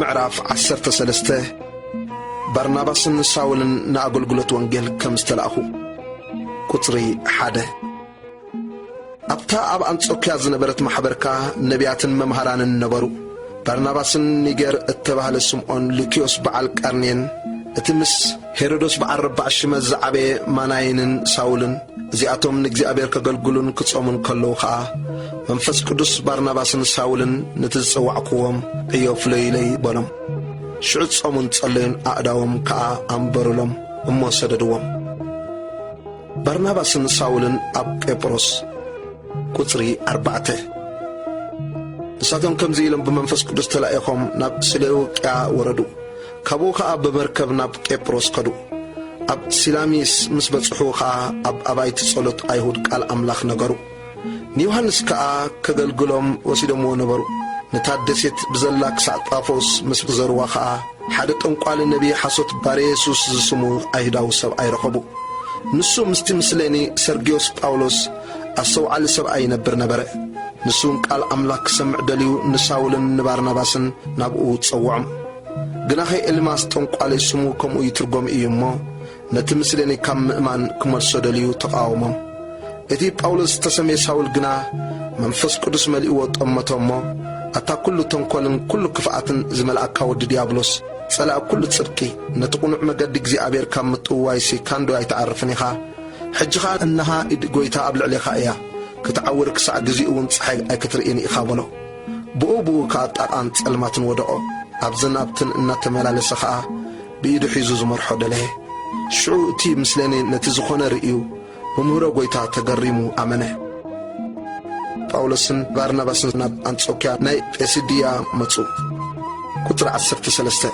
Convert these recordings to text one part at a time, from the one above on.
ምዕራፍ ዓሰርተ ሰለስተ። ባርናባስን ሳውልን ንኣገልግሎት ወንጌል ከም ዝተላእኹ። ቁጽሪ ሓደ። ኣብታ ኣብ ኣንጾክያ ዝነበረት ማሕበር ከኣ ነቢያትን መምሃራንን ነበሩ። ባርናባስን ኒገር እተባህለ ስምዖን፣ ሉክዮስ በዓል ቀርኔን፣ እቲ ምስ ሄሮዶስ በዓል ረባዕ ሽመት ዝዓበየ ማናይንን ሳውልን፣ እዚኣቶም ንእግዚኣብሔር ከገልግሉን ክጾሙን ከለዉ ኸኣ፣ መንፈስ ቅዱስ ባርናባስን ሳውልን ነቲ ዝጸዋዕክዎም ዕዮ ፍለዩለይ በሎም። ሽዑ ጾሙን ጸለዩን፣ ኣእዳዎም ከኣ ኣንበሩሎም እሞ ሰደድዎም። ባርናባስን ሳውልን ኣብ ቄጵሮስ። ቁጽሪ ኣርባዕተ። ንሳቶም ከምዚ ኢሎም ብመንፈስ ቅዱስ ተላኢኾም ናብ ስሌውቅያ ወረዱ። ካብኡ ኸኣ ብመርከብ ናብ ቄጵሮስ ከዱ። ኣብ ሲላሚስ ምስ በጽሑ ኸኣ ኣብ ኣባይቲ ጸሎት ኣይሁድ ቃል ኣምላኽ ነገሩ። ንዮሃንስ ከኣ ከገልግሎም ወሲዶምዎ ነበሩ። ነታ ደሴት ብዘላ ክሳዕ ጳፎስ ምስ ዞርዋ ኸኣ ሓደ ጠንቋሊ ነቢይ ሓሶት ባርየሱስ ዝስሙ ኣይሁዳዊ ሰብኣይ ረኸቡ። ንሱ ምስቲ ምስሌኒ ሰርግዮስ ጳውሎስ ኣስተውዓሊ ሰብኣይ ይነብር ነበረ። ንሱ እውን ቃል ኣምላኽ ክሰምዕ ደልዩ ንሳውልን ንባርናባስን ናብኡ ጸውዖም። ግናኸ ኤልማስ ጠንቋሊ ስሙ ከምኡ ይትርጎም እዩ እሞ፣ ነቲ ምስሌኒ ካብ ምእማን ክመልሶ ደልዩ ተቓወሞም። እቲ ጳውሎስ ዝተሰምየ ሳውል ግና መንፈስ ቅዱስ መሊእዎ ጠመቶ እሞ፣ ኣታ ኩሉ ተንኮልን ኩሉ ክፍኣትን ዝመልኣካ ወዲ ዲያብሎስ፣ ጸላኢ ኩሉ ጽድቂ፣ ነቲ ቅኑዕ መገዲ እግዚኣብሔር ካብ ምጥውዋይሲ ካንዶ ኣይትዓርፍን ኢኻ? ሕጂ ኸኣ እንሃ ኢድ ጐይታ ኣብ ልዕሌኻ እያ፣ ክትዓውር ክሳዕ ግዚኡ እውን ጸሓይ ኣይክትርእይን ኢኻ በሎ። ብኡ ብኡ ከኣ ጣቓን ጸልማትን ወደቖ። ኣብዝን ኣብትን እናተመላለሰ ኸኣ ብኢዱ ሒዙ ዝመርሖ ደለየ። ሽዑ እቲ ምስሌኒ ነቲ ዝኾነ ርእዩ ብምህሮ ጐይታ ተገሪሙ ኣመነ። ጳውሎስን ባርናባስን ናብ ኣንጾክያ ናይ ጴስድያ መጹ። ቁጽሪ ዓሰርተ ሰለስተ።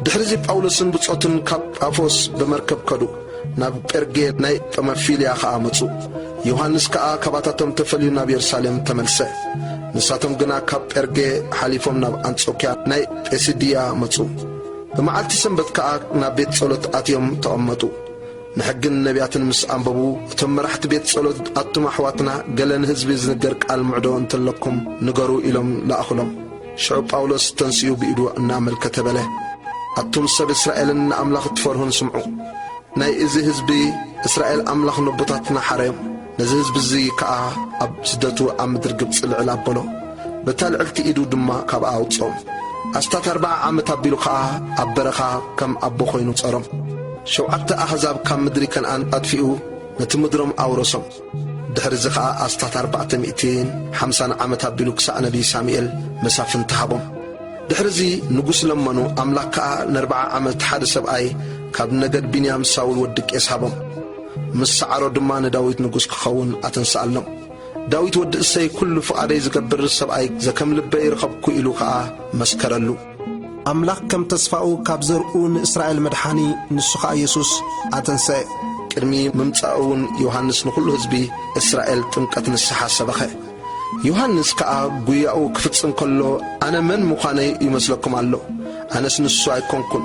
ድሕሪዚ ጳውሎስን ብጾቱን ካብ ጳፎስ ብመርከብ ከዱ፣ ናብ ጴርጌ ናይ ጳምፊልያ ኸኣ መጹ። ዮሃንስ ከኣ ካባታቶም ተፈልዩ ናብ የሩሳሌም ተመልሰ። ንሳቶም ግና ካብ ጴርጌ ሓሊፎም ናብ ኣንጾክያ ናይ ጴስድያ መጹ። ብመዓልቲ ሰንበት ከኣ ናብ ቤት ጸሎት ኣትዮም ተቐመጡ። ንሕግን ነቢያትን ምስ ኣንበቡ፣ እቶም መራሕቲ ቤት ጸሎት፣ ኣቱም ኣሕዋትና፣ ገለ ንህዝቢ ዝንገር ቃል ምዕዶ እንተለኩም ንገሩ ኢሎም ለኣኹሎም። ሽዑ ጳውሎስ ተንሲኡ ብኢዱ እናኣመልከተ በለ፣ ኣቱም ሰብ እስራኤልን ንኣምላኽ እትፈርሁን ስምዑ። ናይ እዚ ህዝቢ እስራኤል ኣምላኽ ነቦታትና ሓረዮም። ነዚ ህዝቢ እዚ ከኣ ኣብ ስደቱ ኣብ ምድሪ ግብጺ ልዕል ኣበሎ። በታ ልዕልቲ ኢዱ ድማ ካብኣ ኣውጽኦም። ኣስታት ኣርብዓ ዓመት ኣቢሉ ኸኣ ኣብ በረኻ ከም ኣቦ ኾይኑ ጸሮም። ሸውዓተ ኣህዛብ ካብ ምድሪ ከነኣን ኣጥፊኡ ነቲ ምድሮም ኣውረሶም። ድሕሪ እዚ ኸኣ ኣስታት ኣርባዕተ ሚእትን ሓምሳን ዓመት ኣቢሉ ክሳዕ ነቢይ ሳሙኤል መሳፍንቲ ሃቦም። ድሕሪ እዚ ንጉስ ለመኑ፣ ኣምላኽ ከኣ ነርብዓ ዓመት ሓደ ሰብኣይ ካብ ነገድ ብንያም ሳውል ወዲ ቄስ ሃቦም። ምስ ሰዓሮ ድማ ንዳዊት ንጉስ ክኸውን ኣተንስኣሎም። ዳዊት ወዲ እሰይ ኩሉ ፍቓደይ ዝገብር ሰብኣይ ዘከም ልበይ ረኸብኩ ኢሉ ኸኣ መስከረሉ። ኣምላኽ ከም ተስፋኡ ካብ ዘርኡ ንእስራኤል መድሓኒ፣ ንሱ ኸኣ የሱስ ኣተንሰአ። ቅድሚ ምምጻኡ እውን ዮሃንስ ንኹሉ ህዝቢ እስራኤል ጥምቀት ንስሓ ሰበኸ። ዮሃንስ ከኣ ጉያኡ ክፍጽም ከሎ፣ ኣነ መን ምዃነይ ይመስለኩም ኣሎ? ኣነስ ንሱ ኣይኮንኩን።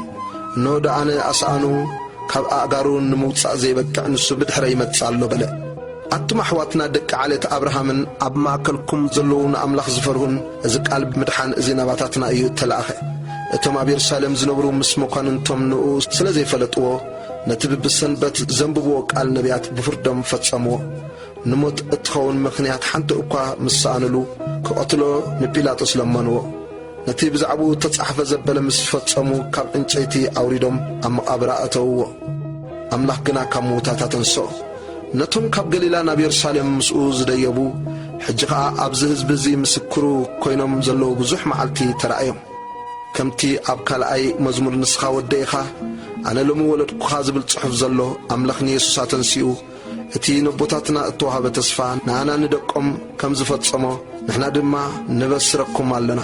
እንሆ ደኣ ኣነ ኣስኣኑ ካብ ኣእጋሩ ንምውጻእ ዘይበቅዕ ንሱ ብድሕረይ ይመጽእ ኣሎ በለ። ኣቱም ኣሕዋትና ደቂ ዓሌት ኣብርሃምን ኣብ ማእከልኩም ዘለዉ ንኣምላኽ ዝፈርሁን፣ እዚ ቃል ምድሓን እዚ ናባታትና እዩ እተላእኸ። እቶም ኣብ የሩሳሌም ዝነብሩ ምስ መኳንንቶም ንእኡ ስለ ዘይፈለጥዎ፣ ነቲ ብብሰንበት ዘንብብዎ ቃል ነቢያት ብፍርዶም ፈጸምዎ። ንሞት እትኸውን ምኽንያት ሓንቲ እኳ ምስ ሰኣኑሉ፣ ክቐትሎ ንጲላጦስ ለመንዎ። ነቲ ብዛዕባኡ እተጻሕፈ ዘበለ ምስ ፈጸሙ፣ ካብ ዕንጨይቲ ኣውሪዶም ኣብ መቓብር ኣእተውዎ። ኣምላኽ ግና ካብ ምዉታት ኣተንስኦ። ነቶም ካብ ገሊላ ናብ የሩሳሌም ምስኡ ዝደየቡ፣ ሕጂ ኸኣ ኣብዚ ህዝቢ እዚ ምስክሩ ኮይኖም ዘለዉ ብዙሕ መዓልቲ ተራእዮም። ከምቲ ኣብ ካልኣይ መዝሙር ንስኻ ወደይ ኢኻ፣ ኣነ ሎሚ ወለድኩኻ ዝብል ጽሑፍ ዘሎ፣ ኣምላኽ ንየሱስ ኣተንሲኡ፣ እቲ ነቦታትና እተዋህበ ተስፋ ንኣና ንደቆም ከም ዝፈጸሞ፣ ንሕና ድማ ነበስረኩም ኣለና።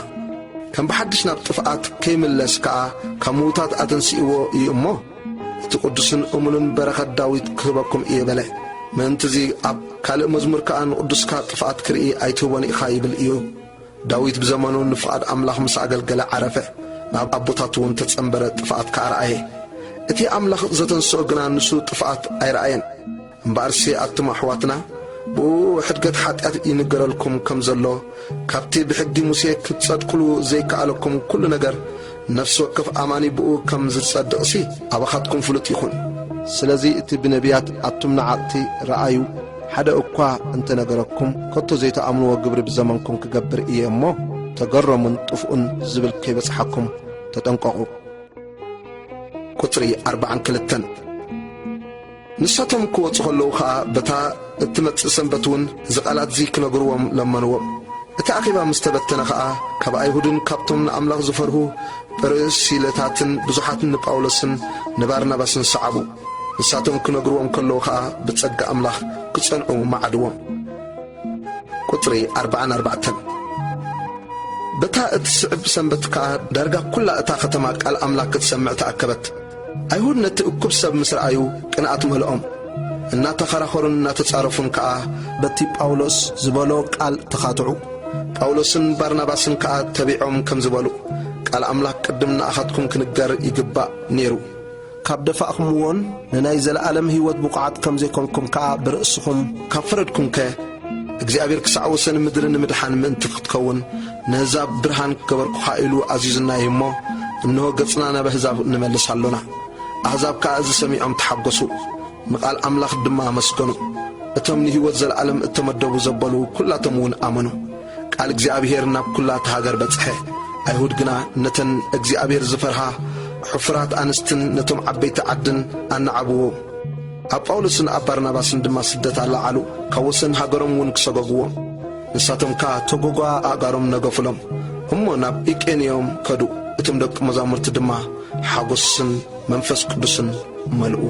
ከም ብሓድሽ ናብ ጥፍኣት ከይምለስ ከኣ ካብ ምዉታት ኣተንሲእዎ እዩ እሞ፣ እቲ ቅዱስን እሙንን በረኸት ዳዊት ክህበኩም እየ በለ። ምእንቲ እዚ ኣብ ካልእ መዝሙር ከኣ ንቅዱስካ ጥፍኣት ክርኢ ኣይትህቦን ኢኻ ይብል እዩ። ዳዊት ብዘመኑ ንፍቓድ ኣምላኽ ምስ ኣገልገለ ዓረፈ፣ ናብ ኣቦታቱ እውን ተጸንበረ፣ ጥፍኣት ከኣ ረኣየ። እቲ ኣምላኽ ዘተንስኦ ግና ንሱ ጥፍኣት ኣይረኣየን። እምበኣርሲ ኣቱም ኣሕዋትና፣ ብኡ ሕድገት ሓጢኣት ይንገረልኩም ከም ዘሎ፣ ካብቲ ብሕጊ ሙሴ ክትጸድቅሉ ዘይከኣለኩም ኩሉ ነገር፣ ነፍሲ ወከፍ ኣማኒ ብኡ ከም ዝጸድቕሲ ኣባኻትኩም ፍሉጥ ይኹን። ስለዚ እቲ ብነቢያት ኣቱም ነዓቕቲ ረኣዩ ሓደ እኳ እንተነገረኩም፣ ከቶ ዘይተኣምንዎ ግብሪ ብዘመንኩም ክገብር እየ እሞ፣ ተገረሙን ጥፍኡን ዝብል ከይበጽሓኩም ተጠንቀቑ። ቁጽሪ ኣርባዓን ክልተን። ንሳቶም ክወጹ ከለዉ ኸኣ፣ በታ እትመጽእ ሰንበት እውን እዚ ቃላት እዚ ክነግርዎም ለመንዎም። እቲ ኣኼባ ምስ ተበተነ ኸኣ፣ ካብ ኣይሁድን ካብቶም ንኣምላኽ ዝፈርሁ ጴርሲለታትን ብዙሓትን ንጳውሎስን ንባርናባስን ሰዓቡ። ንሳቶም ክነግርዎም ከለዉ ኸኣ፣ ብጸጋ ኣምላኽ ክጸንዑ መዓድዎም። ቁጽሪ ኣርባዓን ኣርባዕተን። በታ እትስዕብ ሰንበት ከኣ ዳርጋ ኵላ እታ ኸተማ ቃል ኣምላኽ ክትሰምዕ ተኣከበት። ኣይሁድ ነቲ እኩብ ሰብ ምስ ረኣዩ ቅንኣት መልኦም። እናተኸራኸሩን እናተጻረፉን ከኣ በቲ ጳውሎስ ዝበሎ ቃል ተኻትዑ። ጳውሎስን ባርናባስን ከኣ ተቢዖም ከምዚ በሉ፣ ቃል ኣምላኽ ቅድም ንኣኻትኩም ክንገር ይግባእ ነይሩ። ካብ ደፋእኹምዎን ንናይ ዘለኣለም ህይወት ብቑዓት ከም ዘይኮንኩም ከኣ ብርእስኹም ካብ ፈረድኩምከ፣ እግዚኣብሔር ክሳዕ ወሰን ምድሪ ንምድሓን ምእንቲ ክትከውን ነህዛብ ብርሃን ክገበርኩኻ ኢሉ ኣዚዙና እዩ እሞ፣ እንሆ ገጽና ናብ ኣህዛብ ንመልስ ኣሎና። ኣህዛብ ከኣ እዚ ሰሚዖም ተሓጎሱ፣ ንቓል ኣምላኽ ድማ ኣመስገኑ። እቶም ንህይወት ዘለኣለም እተመደቡ ዘበሉ ኩላቶም እውን ኣመኑ። ቃል እግዚኣብሔር ናብ ኩላ እታ ሃገር በጽሐ። ኣይሁድ ግና ነተን እግዚኣብሔር ዝፈርሃ ሕፉራት ኣንስትን ነቶም ዓበይቲ ዓድን ኣነዓብዎም። ኣብ ጳውሎስን ኣብ ባርናባስን ድማ ስደት ኣለዓሉ፣ ካብ ወሰን ሃገሮም እውን ክሰጎግዎም። ንሳቶም ከኣ ተጎጓ ኣእጋሮም ነገፉሎም። እሞ ናብ ኢቄንዮም ከዱ። እቶም ደቂ መዛሙርቲ ድማ ሓጎስን መንፈስ ቅዱስን መልኡ።